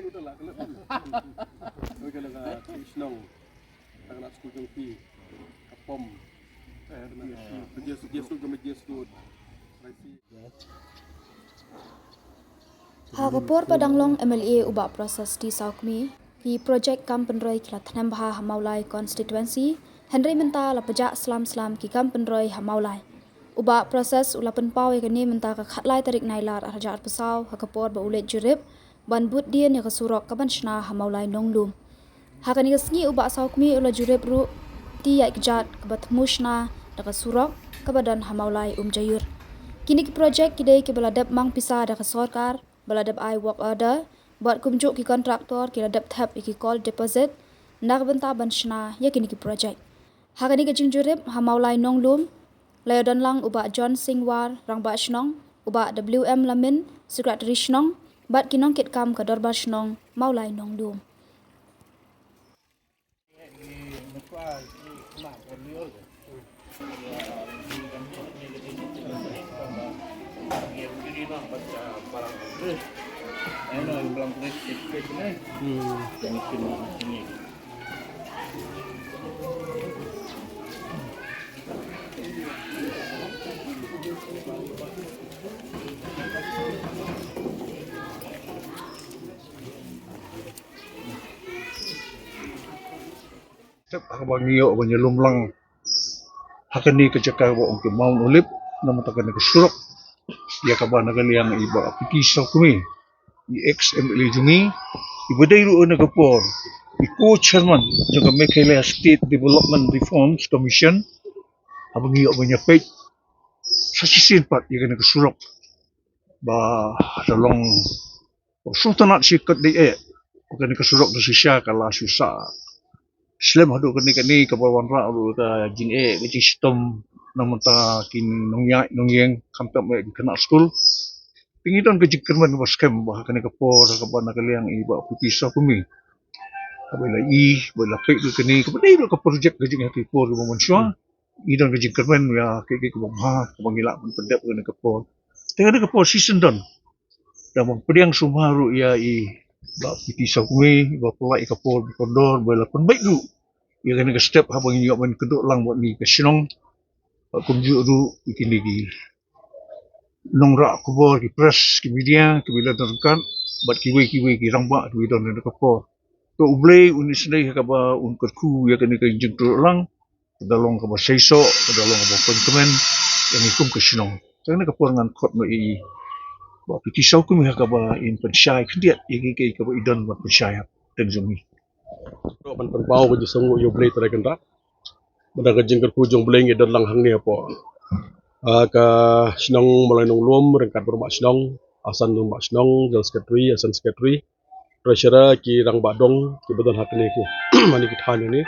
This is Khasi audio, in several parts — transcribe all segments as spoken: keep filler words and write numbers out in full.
Ha ka por ba dang long M L A u Bah Prasas T Sawkmie, ki projek kam pynroi ki la thnem bha ha Mawlai constituency, hynrei mynta la pjah slam slam ki kam pynroi ha Mawlai. U Bah Prasas u la pynpaw ïa kane mynta ka khatlai tarik Nailar arhajar arphew saw ha ka por ba u leit jurip ban bud dien ïa ka surok kaban shna ha Mawlai Nonglum. Ha kane ka sngi u Bah Sawkmie u la jurip ruh ti ïaid kjat kaba thmu shna da ka surok kaba don ha Mawlai Umjaiur. Kine ki projek ki dei kiba la dep mang pisa da ka sorkar, ba la dep ai work order, bad kumjuh ki kontraktor ki la dep thep ïa ki call deposit na ka bynta ban shna ïa kine ki projek. Ha kane ka jingjurip ha Mawlai Nonglum la ïadon lang u Bah John Singh War, Rangbah Shnong, u Bah W M Lamin, Secretary Shnong, bad ki nongkitkam ka Dorbar Shnong Mawlai Nonglum. Tep ha kaba ngi ïoh ban ïalum lang ha kane ka jaka ba ong ki Mount Olive, namar kane ka surok ïa kaba na ka liang i Bah P T Sawkmie, i ex M L A jong ngi, iba dei ruh na ka por i co-chairman jong ka Meghalaya State Development Reforms Commission, haba ngi ïoh ban ïapeit sa shisien pat ïa kane ka surok ba da long Sngewtynnat shi kat dei eh. Kane ka surok da shisha ka la shu sah slem haduh kane kane kaba wanrah ruh ka jingeh ka jingshitom na bynta ki nongïaid nongïeng khamtam eh ki khynnah skul. Te ngi don ka jingkyrmen kaba skhem ba ha kane ka por kaba na ka liang i Bah P T Sawkmie, kaba la i ba la peit ruh kane kaba dei ruh ka projek ka jingeh ki por kaba mynshuwa. Ngi don ka jingkyrmen ïa kiei kiei kiba bha kaba ngi lah ban pyndep ha kane ka por. Te kane ka por shisien don da ban pdiang sumar ruh ïa i Bah P T Sawkmie ba pynlait ïa ka por ba kordor ba la pynbeit ruh ïa kane ka step haba ngin ïoh ban kynduh lang bad kine ka shnong. Bad kumjuh ruh ïa kine ki nongrah khubor, ki press, ki media kiba la don ryngkat bad kiwei kiwei ki rangbah kiba don ha kane ka por. To U Blei un isynei ha kaba un kyrkhu ïa kane ka jingkyrkhu lang. Ka da long kaba seisoh, ka da long kaba pynkmen ïa ngi kum ka shnong. Te kane ka por ngan khot noh ïa i Bah P T Sawkmie ha kaba in pynshai khyndiat ïa kiei kiei kaba i don ban pynshai hapdeng jong ngi. Ban pynpaw ka jingsngewnguh ïa U Blei Trai Kynrad. Bad da ka jingkyrkhu jong U Blei ngi don lang hangne hapoh, ah, ka shnong Mawlai Nonglum ryngkat bad rangbah shnong, asan rangbah shnong, General Secretary, asan Secretary, Treasurer, ki rangbah dong kiba don ha kane ki, ha kine ki thaiñ ne.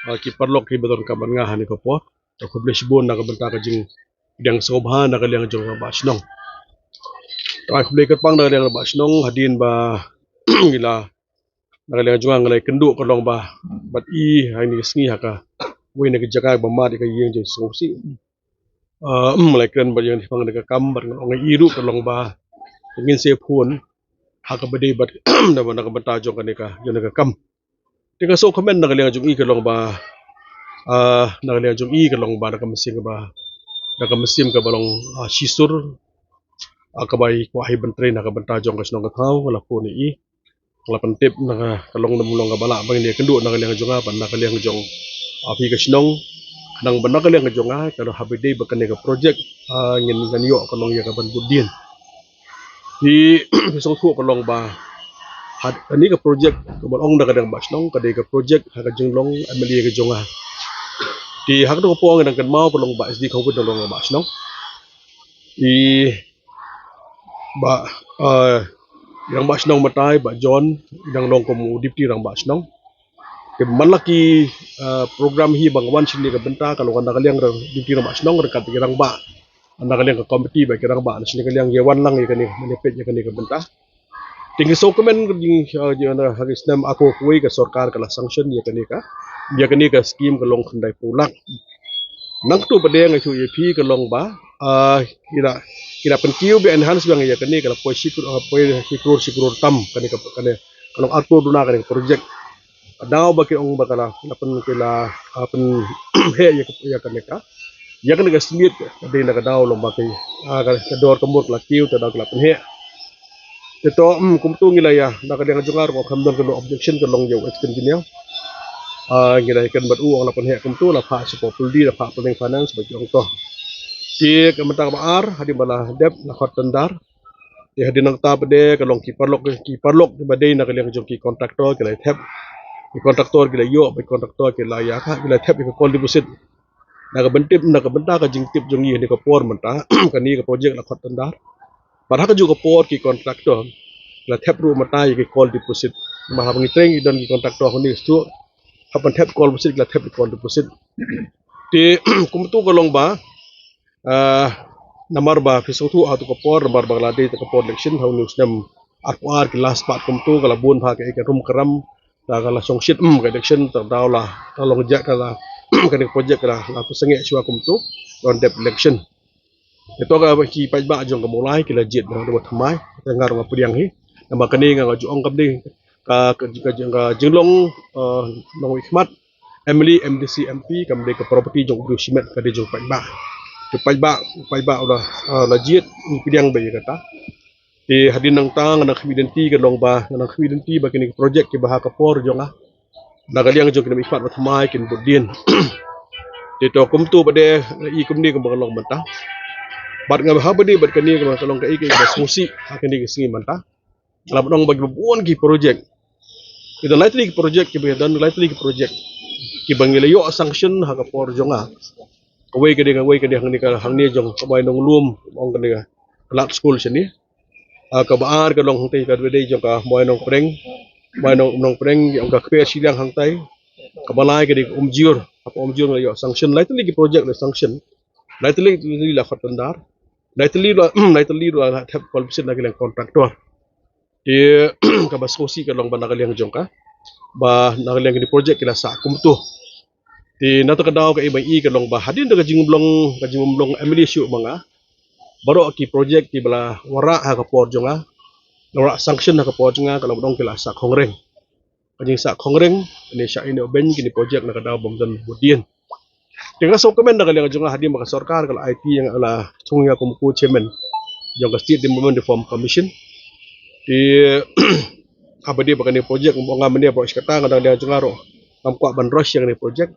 Ah, ki paralok kiba don ryngkat bad nga ha kane ka por. Te khublei shibun na ka bynta ka jingpdiang sngewbha na ka liang jong rangbah shnong. Te khublei kyrpang na ka liang rangbah shnong hadien ba ngi la, na ka liang jong nga ngi la ïakynduh ka long ba bad i ha kine ki sngi ha kawei na ka jaka ba mad ïa ka ïing jong i Sngewsih. Ah, ngi la kren bad ïa kane ka kam bad nga ong ïa i ruh ka long ba ngin sa phone ha kaba dei bad na ka bynta jong kane ka, jong kane ka kam. Te nga sngewkmen na ka liang jong i ka long ba, ah, na ka liang jong i ka long ba da ka mynsiem kaba, da ka mynsiem kaba long, ah, shisur, ah, kaba i kwah hi ban trei na ka bynta jong ka shnong ka thaw, nga la phone ïa i. Nga la pyntip na ka, ka long, ka long kaba lah ba ngin ïakynduh na ka liang jong nga bad na ka liang jong, ah, phi ka shnong. Khnang ba na ka liang jong nga ka long haba dei ba kane ka projek, ah, ngin, ngin ïoh ka long ïa ka ban bud dien. Te phi sngewthuh ka long ba ha kane ka projek kaba ong da ka rangbah shnong ka dei ka projek ha ka jinglong M L A ka jong nga. Te ha kata ka por ngi dang kynmaw ka long ba S D Khongwit dang long rangbah shnong. Te ba, eh, rangbah shnong mynta i Bah John i dang long kum u deputy rangbah shnong. Te man la ki, eh, program hi ba nga wan shane ka bynta ka long na ka liang deputy rangbah shnong ryngkat ki rangbah na ka liang ka komiti ba ki rangbah na shane ka liang ïa wan lang ïa kane, mane peit ïa kane ka bynta. Te ngi sngewkmen ka jing, eh, jing na ha ka snem arphew wei ka sorkar ka la sanction ïa kane ka, ïa kane ka skim ka long khyndaiphew lak. Nangta pat de nga ïathuh ïa phi ka long ba ah, ki la, ki la pynkiew biang, enhance biang ïa kane, ka la poi shi klur, ah, poi shi klur, shi klur tam kane ka, kane ka long ar klur duna kane ka project. Ka daw ba ki ong ba ka la, la pyn, ki la, ah, pynheh ïa ka, ïa kane ka, ïa kane ka estimate, ka dei na ka daw long ba ki, ah, ka, ka dor ka mur ka la kiew, te daw ki la pynheh. Te to, mm, kumtu ngi la ïa, na ka liang jong nga ruh kam don kano objection ka long ïa u ex engineer. Ah, ngi la ïa kren bad u, ong la pynheh kumtu, la phah sha Puldi, la phah Planning Finance, ba ki ong to. Te ka mynta kaba ar, hadien ba la dep, la khot tender. Te hadien nangta pat de ka long ki paralok, ki paralok ba dei na ka liang jong ki contractor ki la thep. Ki contractor ki la ïoh, ba ki contractor ki la ïa ka, ki la thep ïa ka call deposit. Na ka bynta, na ka bynta ka jingtip jong ngi ha kane ka por mynta, kane ka project la khot tender. Bad ha kajuh ka por ki contractor ki la thep ruh mynta ïa ki call deposit. Namar haba ngi trei ngi don ki contractor hangne shuh, haba thep call deposit ki la thep ïa ki call deposit. Te kumtu ka long ba, ah, namar ba phi sngewthuh ha tu ka por, namar ba ka la dei tu ka por election, ha une u snem arphew ar ki la spah kumtu, ka la bun bha ka, ka rum ka ram, da ka la shongshit, mm, ka election, te daw la, ka long ja ka la, kane ka project ka la, la pynsangeh shuwa kumtu, don dep election. Ito ka ki paidbah jong ka Mawlai ki la jied, da ka thymmai, te nga ruh nga pdiang hi. Namar kane nga, nga ju ong kam dei ka, ka, ka, ka jinglong, eh, nongmihkhmat, M L A, M D C, M P, kam dei ka property jong u briew shimet, ka dei jong paidbah. Te paidbah, paidbah u la, eh, la jied, ngi pdiang bha ïa kata. Te hadien nangta nga nang khmih lynti ka long ba, nga nang khmih lynti ba kine ki project kiba ha ka por jong nga, na ka liang jong ki nongmihkhmat ba thymmai kin bud dien. Te to kumtu pat de, nga i kumne kumba ka long mynta. Bad nga haba dei bad kane kumba ka long kaei kaei ba sngewsih ha kine ki sngi mynta. Nga la ban ong ba kiba bun ki project, ki don lai tylli ki project, kiba don lai tylli ki project kiba ngi la ïoh sanction ha ka por jong nga. Kawei ka dei, kawei ka dei hangne ka, hangne jong ka Boi Nonglum, ong kane ka lad skul shane. Ah, kaba ar ka long hangtei ka dei jong ka Boi Nongpreng, Boi Nong, Nongpreng, ong ka kper shiliang hangtei. Kaba lai ka dei ka Umjur, ha ka Umjur ngi la ïoh sanction, lai tylli ki project la sanction. Lai tylli, lai tylli la khot tender. Lai tylli la, lai tylli la thep call deposit na ki liang contractor. Te kaba sngewsih ka long ba na ka liang jong ka, ba na ka liang kine project ki la sah kumtu. Te na kata ka daw kaei ba i ka long ba hadien da ka jingbym long, ka jingbym long M L A shuh ma nga, baroh ki project kiba la wanrah ha ka por jong nga, la wanrah sanction ha ka por jong nga, ka long ba dang ki la sah khongreng. Ka jingsah khongreng, kane shah ine u beiñ kine project na ka daw bym don bud dien. Te nga sngewkmen na ka liang jong nga hadien ba ka sorkar ka la ai ti ïa nga, la thung ïa nga kum u chairman jong ka State Development Reform Commission. Te haba dei ba kane project, nga mynne ba rush kata, nga na ka liang jong nga ruh ngam kwah ban rush ïa kane project.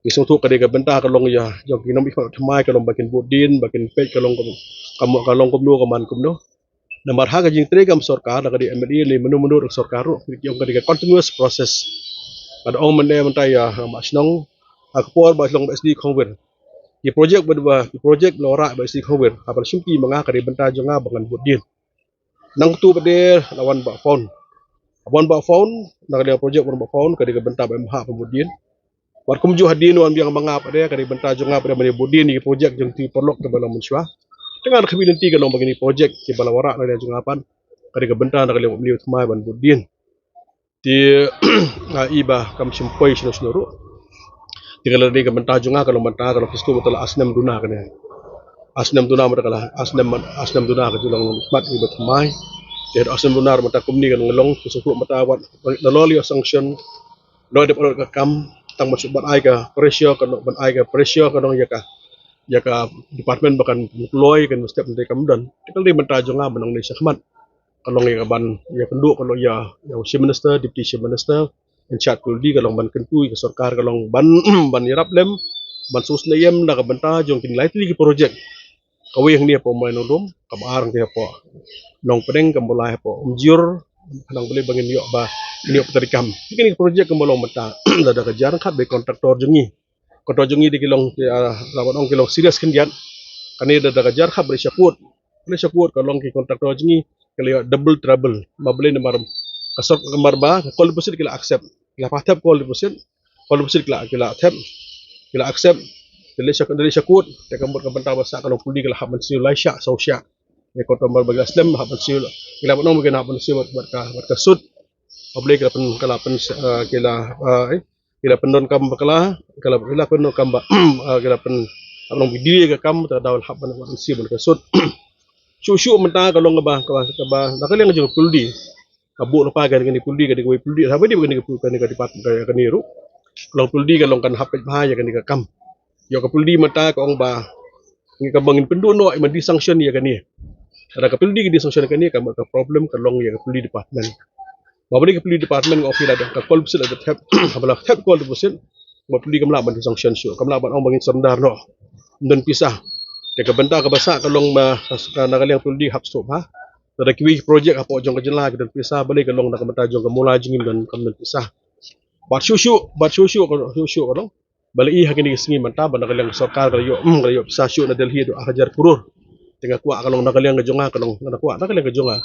Ngi sngewthuh ka dei ka bynta ka long ïa jong ki nongmihkhmat thymmai ka long ba kin bud dien, ba kin peit ka long kum, ka long kumno, ka man kumno. Namar ha ka jingtrei kam sorkar, la ka dei M L A lane mynno mynno ruh sorkar ruh, ki ong ka dei ka continuous process. Lada ong mynne mynta ïa Bah Shnong, ha ka por Bah Shnong Bah S D Khongwir, ki project ba, ba ki project la wanrah Bah S D Khongwir, haba la shim ti ma nga, ka dei bynta jong nga ba ngan bud dien. Nangtu pat de la wan Bah Faun. Wan Bah Faun, na ka dei project wan Bah Faun, ka dei ka bynta ba em ha ba bud dien. Bad kumjuh hadien wan biang ma nga pat de, ka dei bynta jong nga pat de ban ïa bud dien ïa ki project jong ki paralok kiba long mynshuwa. Te nga nang khmih lynti ka long ba kine project kiba la wanrah na ka liang jong nga pat, ka dei ka bynta na ka liang u thymmai ban bud dien. Te nga i ba kam shym poi shano shano ruh. Te ka la dei ka bynta jong nga ka long bynta, ka long phi sngewthuh mynta la ar snem duna kane. Ar snem duna mynta ka la, ar snem, ar snem duna ka jinglong nongmihkhmat iba thymmai. Te ar snem duna mynta kumne ka long, phi sngewthuh mynta wat, wat la lolly sanction. Loi dep alot ka kam, tang ban shu ban ai ka pressure, ka ban ai ka pressure ka nong ïa ka, ïa ka department ba kan loi kan step nte kam don. Te ka dei bynta jong nga ban ong ne shakhmat. Ka long ïa ka ban, ïa ka duh ka long ïa, ïa u Chief Minister, Deputy Chief Minister, in charge Puldi, ka long ban kyntu ïa ka sorkar, ka long ban, ban ïarap lem, ban sngewsynei lem na ka bynta jong kine lai tylli ki project. Kawei hangne hapoh Moinongrum, kaba ar hangne hapoh Nongpdeng, kaba lai hapoh Umjur, khnang balei ba ngin ïoh ba, ngin ïoh ba treikam. Kine ki project kaba long mynta, lada ka jia ryngkat bad ki contractor jong ngi. Contractor jong ngi dei ki long, ah, la ban ong ki long serious khyndiat. Kane lada ka jia ryngkat bad ki shakut. Kane shakut ka long ki contractor jong ngi, ki la ïoh double trouble. Namar balei, namar ka sorkar, namar ba, ka call deposit ki la accept. Ki la phah thep call deposit. Call deposit ki la, ki la thep, ki la accept. Te leit sha, te leit sha kut, te ka mut ka bynta ba sah ka long Puldi ki la hap ban siew lai shah, saw shah. Ïa ka namar ba ki la slem hap ban siew. Ki la ban ong ba kin hap ban siew bad, bad ka, bad ka sut. Haba ki la pyn, ki la pyn, eh, ki la, eh, ki la pyndonkam bakla, ki la, ki la pyndonkam ba, eh, ki la pyn, Hap long video ka kam, ta daw hap ban ban siew ban ka sut. Shuh shuh mynta ka long kaba, kaba, kaba, na ka liang jong puldi. Ka buh lypa kane ka puldi, kane kawei puldi, haba dei kane ka puldi, kane ka department, kane ruh. Ka long puldi ka long kan hap peit bha ïa kane ka kam. Ïa ka puldi mynta ka ong ba ngi ka ba ngin pynduh noh, ïa man di sanction ïa kane. Lada ka puldi ka di sanction ïa kane, ka, ka problem ka long ïa ka puldi department. Ba bali ka puldi department nga ong phi lada ka call deposit lada thep, haba la thep call deposit, ba puldi kam lah ban di sanction shuh, kam lah ban ong ba ngin surrender noh. Ym don pisa. Te ka bynta kaba sah ka long ba ka, ka na ka liang puldi hap shuh bha. Lada kiwei project hapoh jong ka jylla ki don pisa, balei ka long na ka bynta jong ka Mawlai jong ngi ym don, kam don pisa. Bad shuh shuh, bad shuh shuh ka, shuh shuh ka long. Balei ha kine ki sngi mynta ba na ka liang ka sorkar ka la ïoh, mm, ka la ïoh pisa shuh na Delhi haduh ar hajar klur. Te nga kwah ka long na ka liang ka jong nga ka long, nga kwah na ka liang ka jong nga.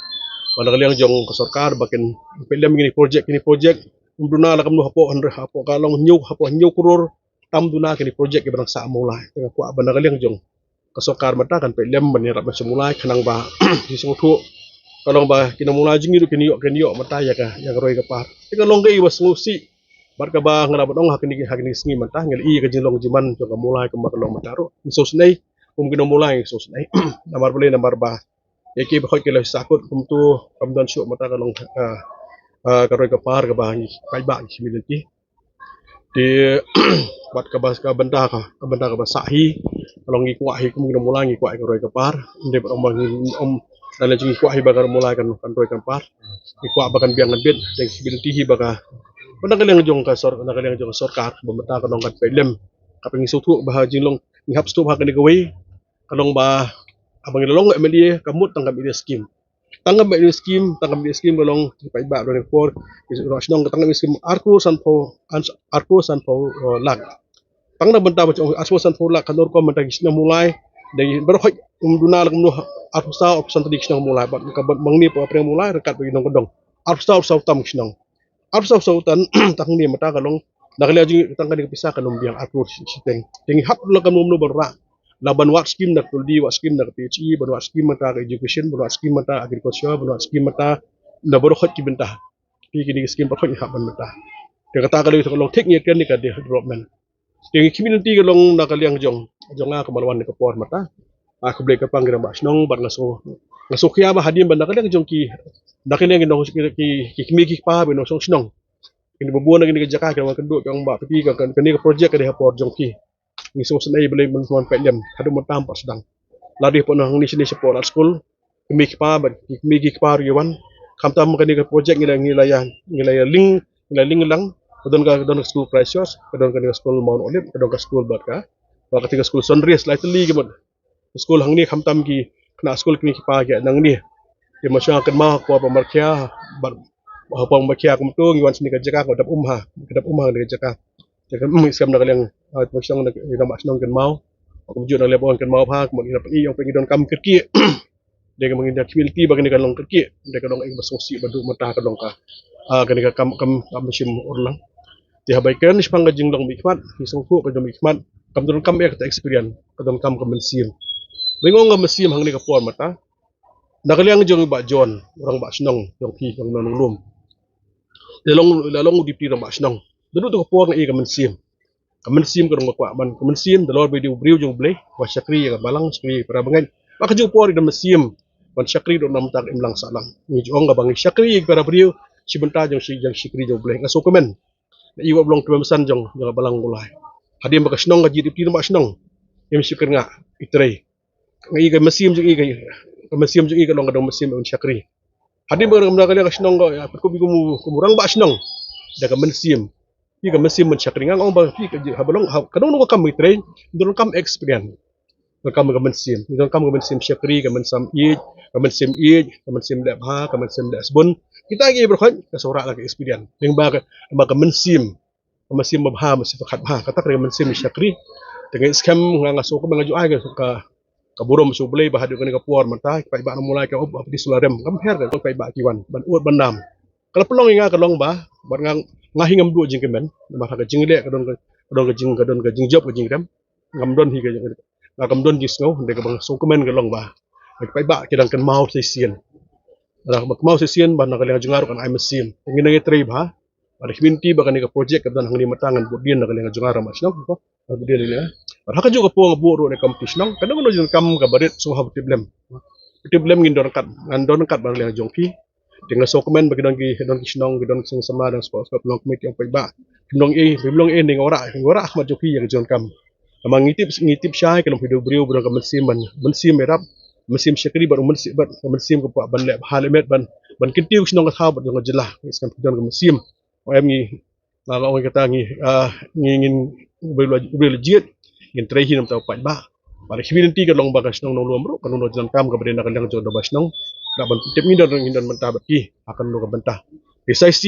Ba na ka liang jong ka sorkar ba kin pynlem kine project, kine project. Ym duna la kumno hapoh hynriew, hapoh ka long hynñiew, hapoh hynñiew klur. Tam duna kine project kiba dang sah Mawlai. Te nga kwah ba na ka liang jong ka sorkar mynta kan pynlem ban ïarap bad sha Mawlai khnang ba ki sngewthuh. Ka long ba ki nong Mawlai jong ngi ruh kin ïoh, kin ïoh mynta ïa ka, ïa ka roi ka par. Te ka long kaei ba sngewsih. Bad kaba nga la ban ong ha kine, ha kine sngi mynta ngi la ïohi ka jinglong jingman jong ka Mawlai kumba ka long mynta ruh. Ngi sngewsynei, kum ki nong Mawlai ngi sngewsynei. Namar balei, namar ba ïa ki ba hoi ki la sahkut kumto, kam don shuh mynta ka long, ah, ah, ka roi ka par kaba ngi paidbah ngi khmih lynti. Te bad kaba, ka bynta ka, ka bynta kaba sah hi, ka long ngi kwah hi kum ki nong Mawlai ngi kwah hi ka roi ka par. Ym dei ban ong ba ngi, ym, da lei jong ngi kwah hi ba ka Mawlai kan, kan roi kan par. Ngi kwah ba kan biang kan bit, te ngi khmih lynti hi ba ka, ba na ka liang jong ka sor, na ka liang jong ka sorkar ba mynta ka long kan pynlem. Ka pynlem sngewthuh ba ha jinglong ngi hap sngewthuh ha kane kawei. Ka long ba haba ngi la long M L A ka mut tang ka M L A scheme. Tang ka M L A scheme, tang ka M L A scheme ka long ki paidbah ruh por, ki ruh shnong ka tang ka M L A scheme ar klur sanphew, ar klur sanphew, eh, lak. Tang na bynta ba jong ar klur sanphew lak kan rukom mynta ki shnong Mawlai. Dei baroh hoi ym duna la kumno ar klur saw, ar klur san tylli ki shnong Mawlai. Bad ka bad mangne pa pyrshang Mawlai ryngkat bad ki nong kyndong. Ar klur saw, ar klur saw tam ki shnong. Ar klur saw, ar klur saw tan, tang ne mynta ka long. Na ka liang jong ngi tang kane ka pisa kan ym biang ar klur shiteng. Te ngi hap la kumno kumno ban rah. La ban wad scheme na ka puldi, wad scheme na ka P H E, ban wad scheme mynta ka education, ban wad scheme mynta agriculture, ban wad scheme mynta na baroh hoi ki bynta. Ki kine ki scheme baroh hoi ngi hap ban mynta. Te kata ka long, ka long thik ngi ïa kane ka development. Te ngi khmih lynti ka long na ka liang jong, jong nga kumba la wan ka por mynta. Ah, khublei kyrpang ki rangbah shnong bad nga sngew, nga sngewkhia ba hadien ba na ka liang jong ki, na ka liang ki nong ki, ki, ki kmie ki kpa ba nongshong shnong. Kine ba bun na kine ki jaka ki wan kynduh ki ong ba phi ka, ka, kane ka project ka dei ha por jong phi. Ngi sngewsynei balei ban, ban pynlem haduh mynta ym pat sdang. La dei hapoh na hangne shane shapoh Lad Skul. Kmie ki kpa bad ki kmie ki kpa ruh ki wan. Khamtam kane ka project ngi la, ngi la ïa, ngi la ïa link, ngi la link lang. Ka don ka, ka don ka skul Christ Church, ka don kane ka skul Mount Olive, ka don ka skul bad ka, bad kata ka skul Sunrise, lai tylli ki mut. Skul hangne khamtam ki khynnah skul kmie ki kpa ki nangne. Te ma shu kynmaw ha ka por ba markhia bad ha ka por markhia kumto ngi wan shane ka jaka ka dap um ha, ka dap um ha kane ka jaka. Te kan, mm, skhem na ka liang, ah, ma shnong na, na ma shnong kynmaw. Kumjuh na ka liang ba wan kynmaw bha, kumba ngi la pyni ïa ngi donkam kyrkieh. Dei ka ma ngi da khmih lynti ba kane ka long kyrkieh. Dei ka long ïa ba sngewsih ba dei mynta ka long ka, ah, kane ka kam, kam, kam shim urlong. Te haba ïakren shaphang ka jinglong mihkhmat, ngi sngewthuh ka jong mihkhmat kam donkam ïa kata experience, ka donkam ka mynsiem. Ba ngi ong ka mynsiem hangne ka por mynta. Na ka liang jong i Bah John, rangbah shnong jong phi, jong nong Lum. La long, la long u deputy rangbah shnong. Naduh tu ka por nga ïohi ka mynsiem. Ka mynsiem ka dang kwah ban, ka mynsiem da lor ba i dei u briew jong U Blei, ba shakri ïa ka balang, shakri ïa ka para bangeit. Ba ka jong ka por i da mynsiem ban shakri ruh na ka bynta ka imlang sahlang. Ngi ju ong ka ba ngi shakri ïa ki para briew shi bynta jong shi, jong shakri jong U Blei. Nga sngewkmen. Nga ïohi ba long kmen san jong, jong ka balang Mawlai. Hadien ba ka shnong ka jied i phi rangbah shnong. Im shikren nga i trei. Nga ïohi ka mynsiem jong i ka, ka mynsiem jong i ka long ka dang mynsiem ban shakri. Hadien ba ka dang ka shnong ka, ïa, pynkup i kum u, kum u rangbah shnong. Da ka mynsiem. Ïa ka mynsiem ban shakri nga ong ba phi ka, haba long, ha, ka dang ka kam i trei, donkam experience. Donkam ka mynsiem. Donkam ka mynsiem shakri, ka mynsiem ïeit, ka mynsiem ïeit, ka mynsiem leh bha, ka mynsiem leh sbun. Kita ki baroh ka sngewrah da ka experience. Lyngba ka, lyngba ka mynsiem. Ka mynsiem babha, mynsiem pyrkhat bha. Kata ka dei ka mynsiem shakri. Te nga skhem nga, nga sngewkmen, nga ju ai ka, ka, ka burom sha U Blei ba haduh kane ka por mynta ki paidbah nong Mawlai ka up, up di sula rem. Kam pher ka paidbah ki wan ban ud ban nam. Ka la pynlong ïa nga ka long ba, bad nga, nga hi ngam duh jingkmen. Namar ha ka jingleh ka don ka, ka don ka jing, ka don ka jingjop ka jingrem. Ngam don hi ka, nga kam don jingsngew, dei kaba nga sngewkmen ka long ba ki paidbah ki dang kynmaw shisien. Lada ba kynmaw shisien ba na ka liang jong nga ruh kan ai mynsiem. Ngi nang ïatrei bha. Bad khmih lynti ba kane ka project ka don hangne mynta ngan bud dien na ka liang jong nga rangbah shnong, ko. Ngan bud dien ïa nga. Bad ha kajuh ka por nga buh ruh ne ka committee shnong, kano kano ka jingdonkam kaba rit sngewbha ba tip lem. Tip lem, ngin don ryngkat, ngan don ryngkat bad ka liang jong phi. Te nga sngewkmen ba ki don ki, don ki shnong, ki don ki seng samla, don spokes, spokes, long committee, ong paidbah. Phim long ei, phim long ei, ne nga wanrah, nga wanrah ha khmat jong phi ïa ka jingdonkam. Namar ngi tip, ngi tip shai ka long phi dei u briew ba don ka mynsiem ban, mynsiem ïarap, mynsiem shakri bad u mynsiem, bad ka mynsiem ka kwah ban leh bha leh met ban, ban kyntiew shnong ka thaw bad jong ka jylla. Ngi sngewkmen phi don ka mynsiem. Ong em ngi, nga ong kata ngi, ah, ngi, ngin, u briew la, u briew la jied, ngin trei hi na ka bynta u paidbah. Bad ka khmih lynti ka long ba ka shnong Nonglum ruh kan don ka jingdonkam kaba dei na ka liang jong u dorbar shnong. Lah ban tip, ngin don, ngin don bynta bad ki ha kano ka bynta. Te sa shisien